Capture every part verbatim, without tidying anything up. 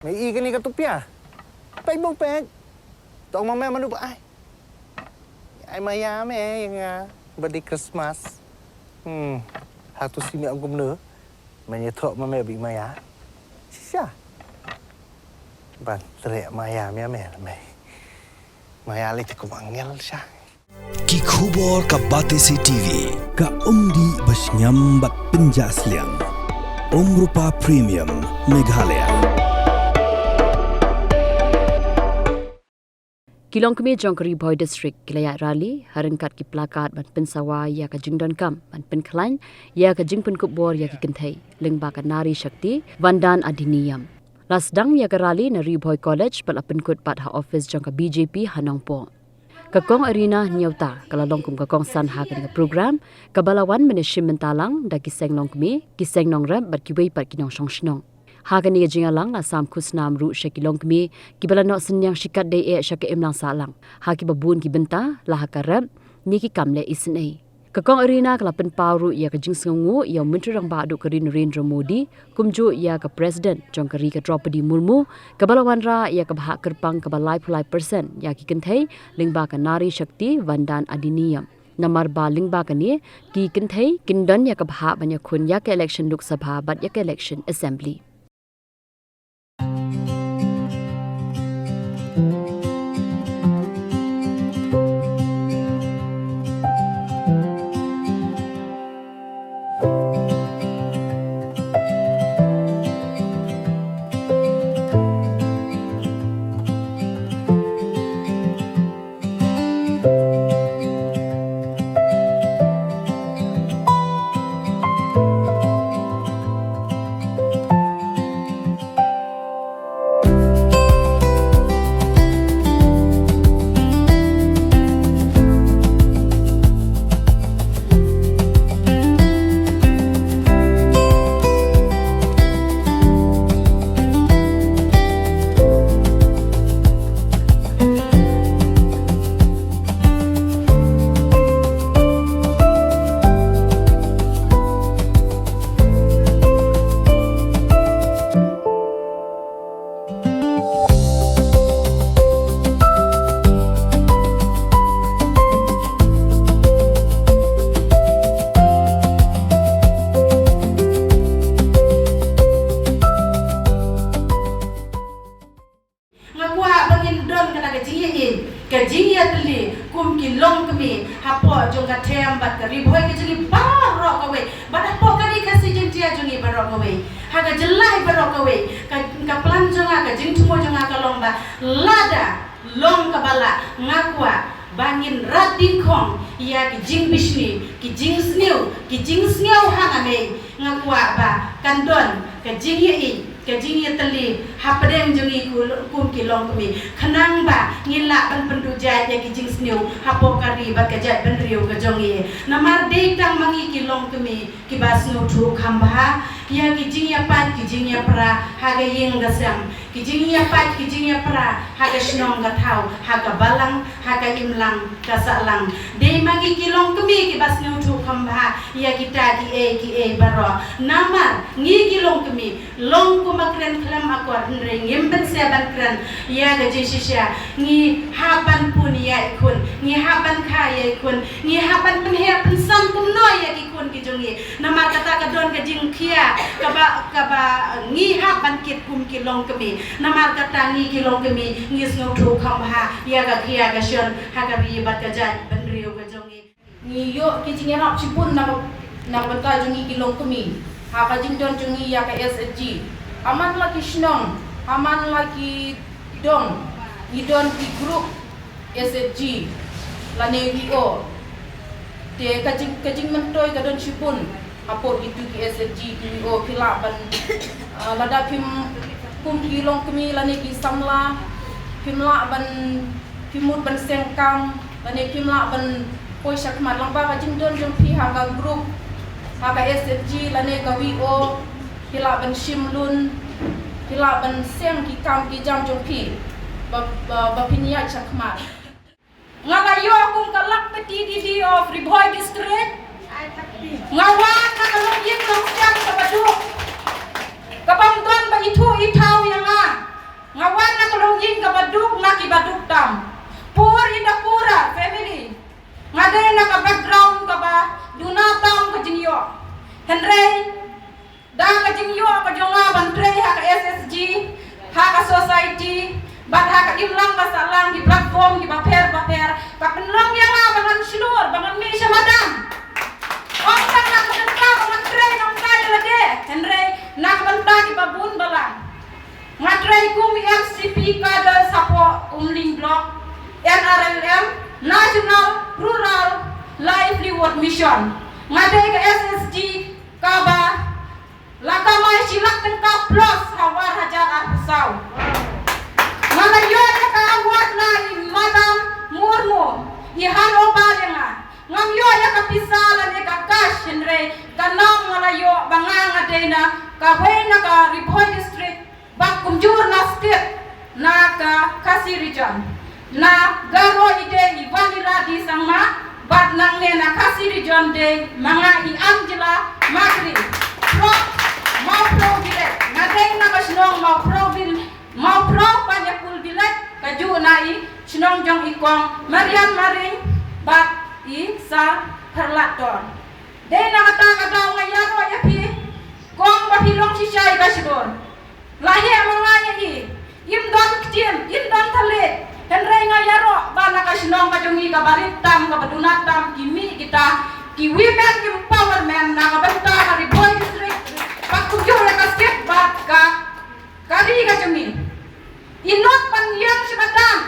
Me i kane ka tupia. Peit bok peit. Tong ma me manu ba ai. Ai maya me ïa nga. Ba dei Christmas. Hmm. Hatu si me ong kumno. Me ïathuh ma me ba i maya. Shisha. Ban treh maya me me me. Maya lei te kum angel sha. Ki khubor ka Batesi T V. Ka umdih ba shngiam bad pynjah sliang. Umrupa Premium Meghalaya. Ki longkmie jong ka Ri Bhoi District ki la ïaid rally ha ryngkat ki placard ban pynsawa ïa ka jingdonkam ban pynkhlaiñ ïa ka jingpynkup bor ïa ki kynthei lyngba ka Nari Shakti Vandan Adhiniyam. La sdang ïa ka rally na Ri Bhoi College bad la pynkut pat ha office jong ka B J P ha Nongpoh. Ka Kong Arena Hynñiewta ka la long kum ka kongsan ha kane ka program kaba la wan mynne shim bynta lang da ki seng longkmie, ki seng nongrep bad kiwei pat ki nongshong shnong. Ha kane ka jingïalang la sam khusnam ruh sha ki longkmie kiba la noh synñiang shikatdei eh sha ka imlang sahlang ha kiba bun ki bynta la ha ka rep ne ki kam leh isynei. Ka Kong Arena ka la pynpaw ruh ïa ka jingsngewnguh ïa u Myntri Rangbah duh ka ri Narendra Modi kumjuh ïa ka President jong ka ri ka Droupadi Murmu kaba la wanrah ïa ka bhah kyrpang kaba laiphew lai percent ïa ki kynthei lyngba ka Nari Shakti Vandan Adhiniyam. Namar ba lyngba kane ki kynthei kin don ïa ka bhah ban ïakhun ïa ka election Lok Sabha bad ïa ka election Assembly. Nga kwah ba ngin don kata ka jingïeit, ka jingïatylli kum ki longkmie hapoh jong ka them bad ka Ri Bhoi ka jong ngi baroh kawei, bad hapoh ka Ri Khasi Jaiñtia jong ngi baroh kawei, ha ka jylla hi baroh kawei. Ka, ka plan jong nga, ka jingthmu jong nga ka long ba lada long kaba lah, nga kwah ba ngin rat dyngkhong ïa ki jingbishni, ki jingsniew, ki jingsngew ha nga mei. Nga kwah ba kan don ka jingïeit, ka jingïatylli hapdeng jong ngi ku-, kum ki longkmie, khnang ba ngin lah ban pynduh jait ïa ki jingsniew hapoh ka ri bad ka jaitbynriew ka jong ngi. Namar dei tang ma ngi ki longkmie kiba sngewthuh kham bha ïa ki jingïapait ki jingïapra ha ka ïing ka sem, ki jingïapait ki jingïapra ha ka shnong ka thaw, ha ka balang, ha ka imlang ka sahlang. Dei ma ngi ki longkmie kiba sngewthuh kham bha ïa kita kiei kiei baroh. Namar ngi ki longkmie long kum ba kren khlem akor, hynrei ngim pynshai ban kren ïa ka jingshisha. Ngi hap ban pun ïa i khun, ngi hap ban kha ïa i khun, ngi hap ban pynheh pynsan kumno ïa ki khun ki jong ngi. Namar kata ka don ka jingkhia kaba, kaba ngi hap ban kit kum ki longkmie. Namar kata ngi ki longkmie ngi sngewthuh kham bha ïa ka khia ka shon ha ka ri bad ka jaitbynriew ka jong ngi. Ngi ïoh ki jingïarap shibun na ka, na ka bynta jong ngi ki longkmie ha ka jingdon jong ngi ïa ka S H G. Ha man la ki shnong, ha man la ki dong, ngi don ki group S H G lane V O. Te ka jing, ka jingmyntoi ka don shibun hapoh kitu ki S H G ki V O, phi lah ban, ah, lada phim, kum ki longkmie lane ki samla, phim lah ban, phim mut ban seng kam lane phim lah ban poi shakhmat, lyngba ka jingdon jong phi ha ka group, ha ka S H G lane ka V O, phi lah ban shim lun, phi lah ban seng ki kam ki jam jong phi ba, ba, ba phin ïaid shakhmat. Nga la ïoh kum ka Lakhpati Didi of Ri Bhoi District. Nga wan na ka longïing longsiang kaba duk, kabym don ba ithuh ithaw ïa nga. Long ïing kaba duk na kiba duk tam. Poor in the poorer family. Nga dei na ka background kaba duna tam ka jingïoh. Hynrei da ka jingïoh ka jong nga ban trei ha ka S S G, ha ka society, bad ha ka imlang ka sahlang ki platform kiba pher ba pher, ka pynlong ïa nga ba ngan shlur, ba ngan mih sha madan. Ym tang na ka bynta ba ngan trei nongta ïa lade, hynrei na ka bynta kiba bun balang. Nga trei kum i M C P cadre hapoh Umling Block, N R L M, National Rural Livelihood Mission. Nga dei ka S S G kaba la kamai shi lak tyngka plus ha ar hajar arphew saw. Nga la ïoh ïa ka award na i Madam Murmu, i hand over ïa nga. Ngam ïoh ïa ka pisa lane ka cash, hynrei ka nam nga la ïoh ba nga nga dei na kawei na ka Ri Bhoi District, bad kumjuh na state, na ka Khasi Region. Na Garo i dei i Vanilla D Sangma, bad nangne na Khasi Region dei ma nga i Angela Makri. From Mawphro Village, nga dei na ka shnong Mawphro Village, Mawphro Panjakul Village, kajuh na i shnong jong i Kong Marian Maring bad i Sar Pherlat Tor. Dei na kata ka daw nga ïaroh ïa phi, Kong, ba phi long shisha i ka shador. La heh ma nga ïa i, im don ktien, im don thylliej. Hynrei nga ïaroh ba na ka shnong ka jong i kaba rit tam, kaba duna tam, ki mih kita ki women empowerment na ka bynta ka Ri Bhoi District, bad kumjuh ïa ka state bad ka ka ri ka jong ngi. Ïa nud ban ïeng sha madan,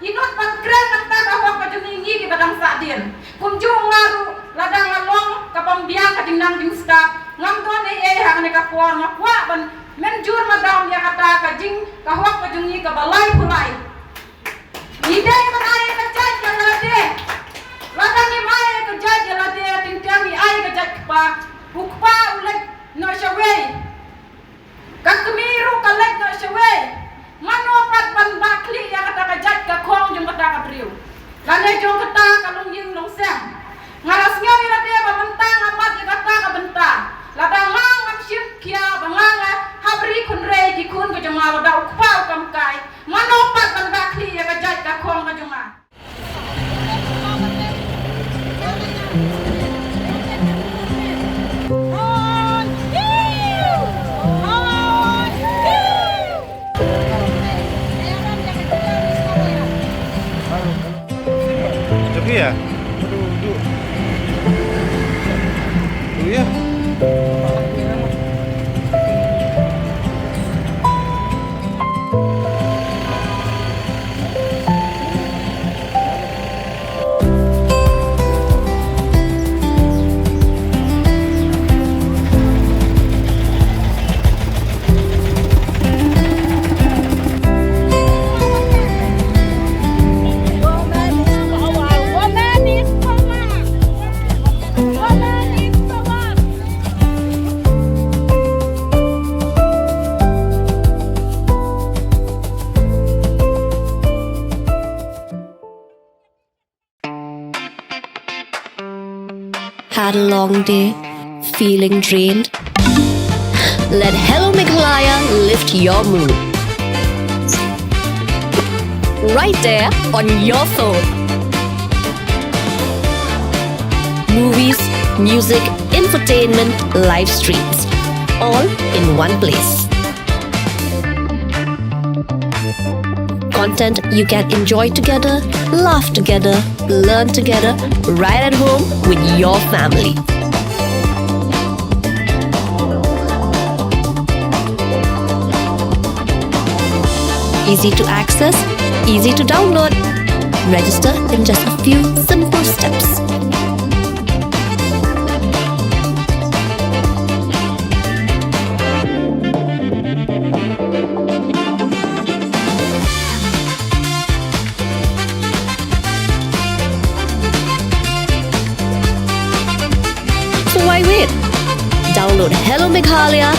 ïa nud ban kren nangta ka hok ka jong ngi, ngi kiba dang sahdien. Kumjuh nga ruh, lada nga long kabym biang ka jingnang jingstad, ngam don ei ei ha kane ka por, nga kwah ban mynjur madan ïa kata ka jing, ka hok ka jong ngi kaba laiphew lai. Ngi dei ban ai ka jait ïa lade. Lada ngim ai ka jait ïa lade, teng teng ngi ai ka jait kpa. U kpa u leit noh shawei. Ka kmie ruh ka leit noh shawei. Mano pat ban bah khlieh ïa kata ka jait ka khong jong kata ka briew, lane jong kata ka longïing longsem? Nga la sngew ïa lade ba mynta nga mad ïa kata ka bynta. Lada nga ngam shim khia ba nga nga ha bri khun rei ki khun ka jong nga, lada u kpa u kam kai, mano pat ban bah khlieh ïa ka jait ka khong ka jong nga? Jom ya? Aduh, duduk. Duduk ya. Had a long day? Feeling drained? Let Hello Meghalaya lift your mood. Right there on your phone. Movies, music, infotainment, live streams, all in one place. Content you can enjoy together, laugh together, learn together, right at home with your family. Easy to access, easy to download. Register in just a few simple steps. So why wait? Download Hello Meghalaya